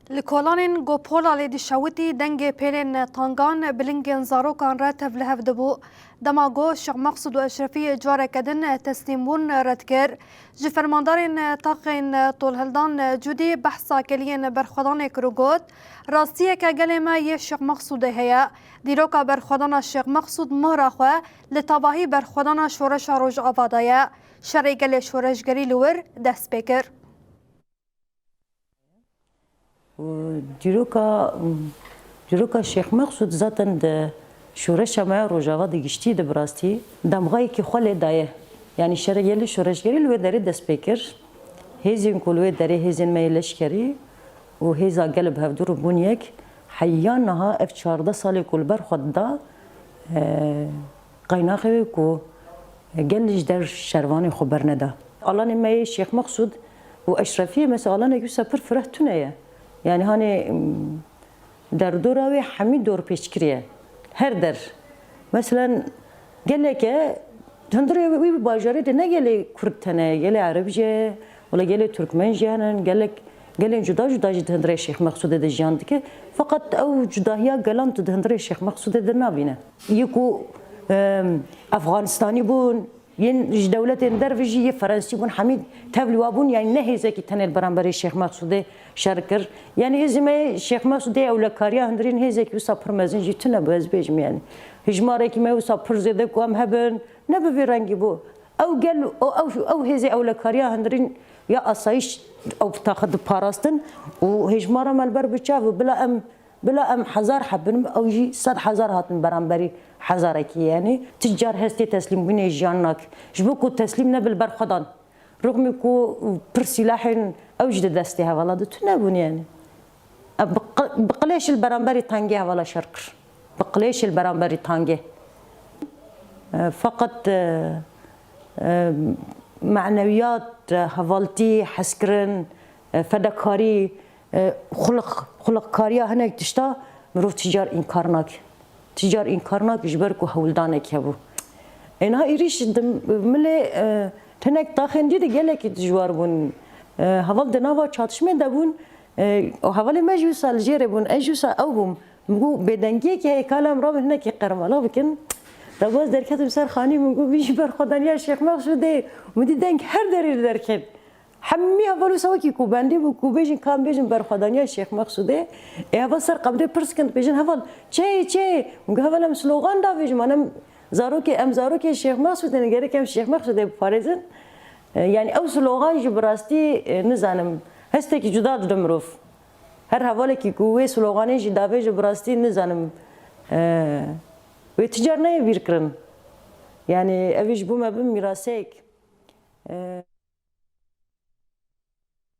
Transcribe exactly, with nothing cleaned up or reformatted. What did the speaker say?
Li kolanên ku pola lê dişewitî, dengê pêlên tangan bi lingên zarokan re tevlihev dibû. Dema ku Şêx Meqsûd û Eşrefî careke din teslîm bûn red kir. Ji fermandarên taxên tolhildan cûdî behsa keliyên berxwedanê kir û got, rastiyeke gelê me yê Şêx Meqsûdê heye. Dîroka berxwedana Şêx Meqsûd mohra xwe li tevahî berxwedana şoreşa Rojava de ye. Şerê gelê şoreşgerî li wir dest pê kir. Û dîroka, dîroka Şêx Meqsûd zaten di şoreşa me ya Rojava di giştî de bi rastî damgayekî xwe lê daye. Yanî şerê gelê şoreşgerî li wê derê dest pê kir. Hêzên ku li wê derê hêzên me yê leşkerî û hêza gel bi hevdû re bûn yek, heya niha ev çardeh salê ku li ber xwe dida, e, qeynaxê wê ku gel ji der şervanê xwe berneda. Alanê me yê Şêx Meqsûd û Eşrefiyê mesela alanek wisa pir fireh tune ye. Yanî hanê, m, derdora wê hemî dorpêçkirî ye. Her der. Meselen geleke hundirê wî bajarê de ne gelê Kurd tene ye, gelê Ereb jî ye, wala gelê Turkmen jî hene, gelek, gelên cuda cuda jî di hundirê Şêx Meqsûdê de jiyan dike. Feqet ew cudahiya gelan tu di hundirê Şêx Meqsûdê de nabîne. Yê ku, em, Efxanistanî bûn, yên ji dewletên derve jî yê Ferensî bûn, hemî tevlî wa bûn, yanî ne hêzekî tenê li beramberê Şêx Meqsûdê şer kir. Yanî hêzê me yê Şêx Meqsûdê ewlekariya hundirîn hêzekî wisa pir mezin jî tune bû, ez bêjim yanî. Hijmarekî me wisa pir zêde ku em hebin, ne bi vî rengî bû. Ew gel û ew, ew hêzê ewlekariya hundirîn ya asayîş ew taxi diparastin û hêjmara me li ber bi çav û bila em Bila em hezar hebin, ew jî sed hezar hatin beramberî hezarekî, yanî ti car hestê teslîmbûnê jiyan nake. Ji bo ku teslîm nebe li ber xwe dan. Rixmî ku pir sîlahên ew jî di destê hevala de tune bûn, yanî. Em bi qi-, bi qilêşê li beramberî tangê hevala şer kir. Bi qilêşê li beramberî tangê. E, feqet, e, e, manewiyat, e, hevaltî, hezkirin, e, fedekarî, E, xuliq-, xuliqkariya hinek tişta mirov ti car înkar nake. Ti car înkar nake ji ber ku hewldanekî hebû. Ê niha êrîş di milê, e, hinek taxên dî de gelekî dijwar bûn. E, heval di nava çatişmê de bûn. E, û hevalê me jî wisa li jêrê bûn. Ez jî wisa ew bûm. Min got, bêdengiyekî heye, ka em rabin hinekî qermala bikin. Dawaz derketim ser xanî, min got, vî jî berxwedaniya Şêx Meqsûdê. Min dî deng her derê li derket. Hemî heval wisa wekî ku bendî bû ku bêjin, ka em bêjin berxwedaniya Şêx Meqsûdê. Ê heval ser qebdê pirs kin, dibêjin, heval, çi ye, çi ye? Min got, heval, em slogan davêjin, em zarokê, em zarokê Şêx Meqsûdê ne, gerek em Şêx Meqsûdê biparêzin. E, yanî ew slogan jî bi rastî, e, nizanim, hestekî cuda dide mirov. Her hevalekî ku wê sloganê jî davêje bi rastî nizanim, e, wê ti car neyê bîrkirin. Yanî ev ji bo me bi mîraseyek. E,